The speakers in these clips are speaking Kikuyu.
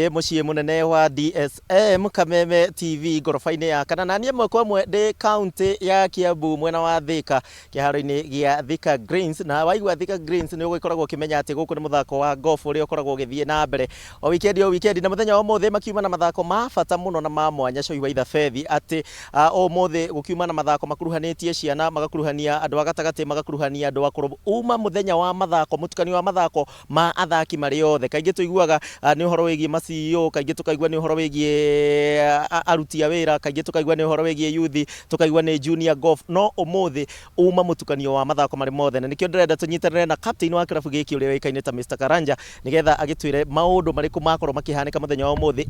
Mũciĩ mũnene wa DSM Kameme TV ngoroba-inĩ ya kana na niĩ ĩmwe kwa ĩmwe ndĩ kaũntĩ ya Kiambu mwena wa Thika kĩharo-inĩ gĩa Thika Greens. Na waigua Thika Greens nĩ ũgĩkoragwo ũkĩmenya atĩ gũkũ nĩ mũthako wa golf ũrĩa ũkoragwo ũgĩthiĩ na mbere o wikendi o wikendi, na mũthenya wa ũmũthĩ makiuma na mathako ma bata mũno na ma mwanya Cohi wa Ithabethi atĩ ũmũthĩ gũkiuma na mathako makuruhanĩtie ciana, magakuruhania andũ a gatagatĩ, magakuruhania andũ akũrũ, uma mũthenya wa mathako, mũtukanio wa mathako ma athaki marĩ othe. Kaingĩ tũiguaga nĩ ũhoro wĩgiĩ ma CEO, kaingĩ tũkaigua nĩ ũhoro wĩgiĩ aruti a wĩra, kaingĩ tũkaigua nĩ ũhoro wĩgiĩ youth, tũkaigua nĩ junior golf, no ũmũthĩ uma mũtukanio wa mathako marĩ mothe, na nĩkĩo ndĩrenda tũnyitanĩre na captain wa kĩrabu gĩkĩ ũrĩa ũĩkaine ta Mr Karanja nĩgetha agĩtwĩre maũndũ marĩkũ makorwo makĩhanĩka mũthenya wa ũmũthĩ.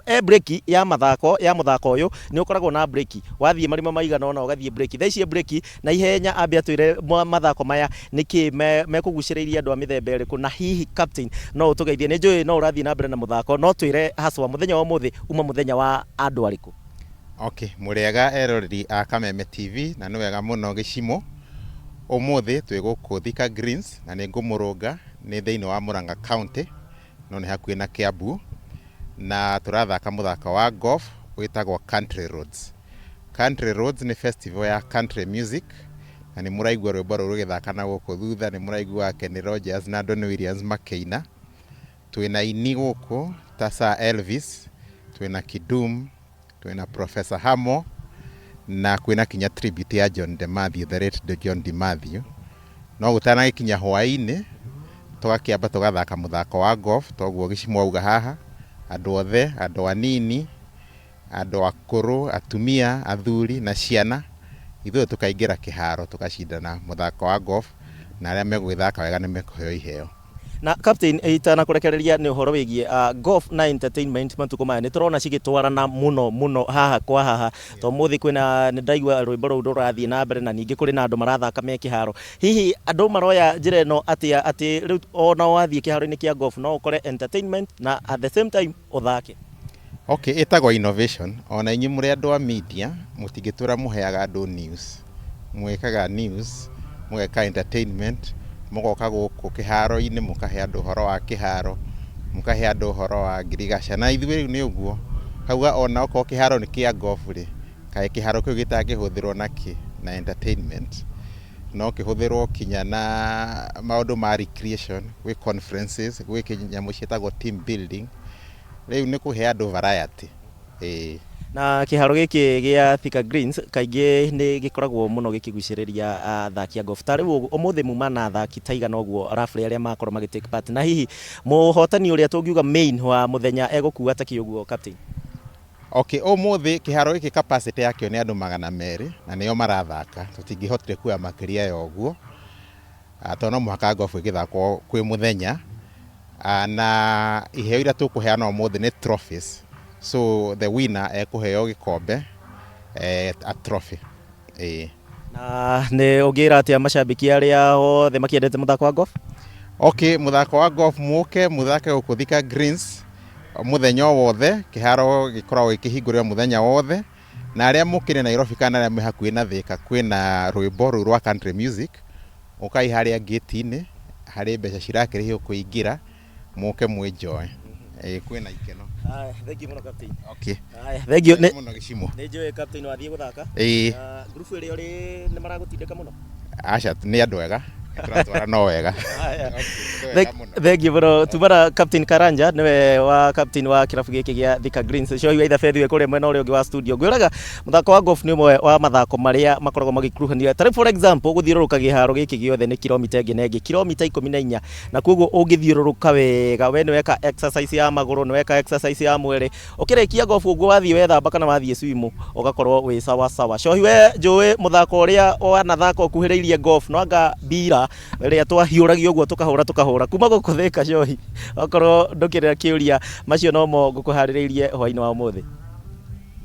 E break ya mathako ya mũthako ũyũ nĩ ũkoragwo na break, wathiĩ marima maigana ũna ũgathiĩ break, thaa ici e break na ihenya ambe atwĩre mathako maya nĩkĩ mekũgucĩrĩirie andũ a mĩthemba ĩrĩkũ, na hihi captain no ũtũgeithie, nĩ njũĩ no ũrathiĩ na mbere na mũthako, no twĩre haswa mũthenya wa ũmũthĩ uma mũthenya wa andũ arĩkũ? Okay, mũrĩega eroreri a Kameme TV na nĩ wega mũno gĩcimo. Ũmũthĩ twĩ gũkũ Thika Greens na nĩ ngũmũrũnga nĩ thĩinĩ wa Murang'a County no nĩ hakuhĩ na Kiambu, na tũrathaka mũthako wa golf wĩtagwo Country Roads. Country Roads nĩ festival ya country music na nĩ mũraigua rwĩmbo rũu rũgĩthaka na gũkũ thutha, nĩ mũraigua Kenny Rogers na Don Williams makĩina. Twĩna aini gũkũ ta Sir Elvis, twĩna Kidum, twĩna Professor Hamo na kwĩna kinya tribute ya John De Mathew, the late John De Mathew. No gũtanagĩkinya hwaĩ-inĩ tũgakĩamba tũgathaka mũthako wa golf toguo gĩcimo auga haha, andũ othe, andũ anini, andũ akũrũ, atumia, athuri na ciana, ithuothe tũkaingĩra kĩharo tũgacindana mũthako wa golf na arĩa megũgĩthaka wega nĩ mekũheo iheo. Na captain, itanakũrekereria nĩ ũhoro wĩgiĩ golf na entertainment matukũ maya nĩ tũrona cigĩtwarana mũno mũno haha kwa haha, to ũmũthĩ kwĩna nĩ ndaigua rwĩmbo rũu rũrathiĩ na mbere na ningĩ kũrĩ na andũ marathaka me kĩharo. Hihi andũ maroya njĩra ĩno atĩa atĩ rĩu ona wathiĩ kĩharo-inĩ kĩa golf no ũkore entertainment na at the same time ũthake? Okay, ĩtagwo innovation. Ona inyuĩ mũrĩ andũ a media, mũtingĩtũra mũheaga andũ news. Mwĩkaga news, mũgeka entertainment, mũgoka gũkũ kĩharo-inĩ mũkahe andũ ũhoro wa kĩharo, mũkahe andũ ũhoro wa ngirigaca. Na ithuĩ rĩu nĩ ũguo, kauga ona okorwo kĩharo nĩ kĩa golf rĩ, kaĩ kĩharo kĩu gĩtangĩhũthĩrwo na kĩ? Na entertainment. No kĩhũthĩrwo kinya na maũndũ ma recreation, gwĩ conferences, gwĩ nyamũ ciĩtagwo team building. Rĩu nĩ kũhe andũ variety. Ĩĩ. Na kĩharo gĩkĩ gĩa Thika Greens kaingĩ nĩ gĩkoragwo mũno gĩkĩgucĩrĩria athaki a golf. Ta rĩu ũmũthĩ muma na athaki ta igana ũguo roughly arĩa makorwo magĩ take part, na hihi mũhotani ũrĩa tũngiuga main wa mũthenya egũkua ta kĩ ũguo captain? Okay, ũmũthĩ kĩharo gĩkĩ capacity yakĩo nĩ andũ 200 na nĩo marathaka. Tũtingĩhotire kuoya makĩria ya ũguo tondũ no mũhaka golf ĩgĩthakwo kwĩ mũthenya. Na iheo iria tũkũheana ũmũthĩ nĩ trophies. So the winner ekũheo gĩkombe, a trophy. Ĩĩ. Na nĩ ũngĩra atĩa macambĩki arĩa othe makĩendete mũthako wa golf? Okay, mũthako wa golf mũke mũthake gũkũ Thika Greens mũthenya o wothe, kĩharo gĩkoragwo gĩkĩhingũrĩrwo mũthenya wothe, na arĩa mũkĩrĩ Nairobi kana arĩa mwĩ hakuhĩ na Thika kwĩna rwĩmbo rũu rwa country music, ũkai harĩa gate-inĩ, harĩ mbeca cirakĩrĩhio kũingĩra, mũke mwĩ enjoy. Ĩĩ kwĩna ikeno. Haya, thank you mũno captain. Okay. Haya, thank you. Nĩ mũno gĩcimo. Nĩ njũĩ captain wathiĩ gũthaka. Ĩĩ. Na ngurubu ĩrĩa ũrĩ nĩ maragũtindĩka mũno? Aca, nĩ andũ ega. Tũratwara no wega. Haya. Okay, nĩ wega mũno. Thank you mũno. Tumana Captain Karanja nĩwe wa captain wa kĩrabu gĩkĩ gĩa Thika Greens. Cohi wa Ithabethi wĩ kũrĩa mwena ũrĩa ũngĩ wa studio. Ngwĩraga mũthako wa golf nĩ ũmwe wa mathako marĩa makoragwo magĩkuruhanio. Ta rĩu for example gũthiũrũrũka kĩharo gĩkĩ gĩothe nĩ kilomita ĩngĩ na ĩngĩ, kilomita 14, na koguo ũngĩthiũrũrũka wega we nĩ weka exercise ya magũrũ, nĩ weka exercise ya mwĩrĩ, ũkĩrĩkia golf ũguo wathiĩ wethamba kana wathiĩ swim ũgakorwo wĩ sawa sawa. Cohi we njũĩ mũthako ũrĩa wanathaka ũkuhĩrĩirie golf no anga mbira ĩrĩa twahiũragia ũguo tũkahũra tũkahũra kuma gũkũ Thika. Cohi, okorwo ndũkĩrĩ na kĩũria, macio nomo ngũkũharĩrĩirie hwainĩ wa ũmũthĩ.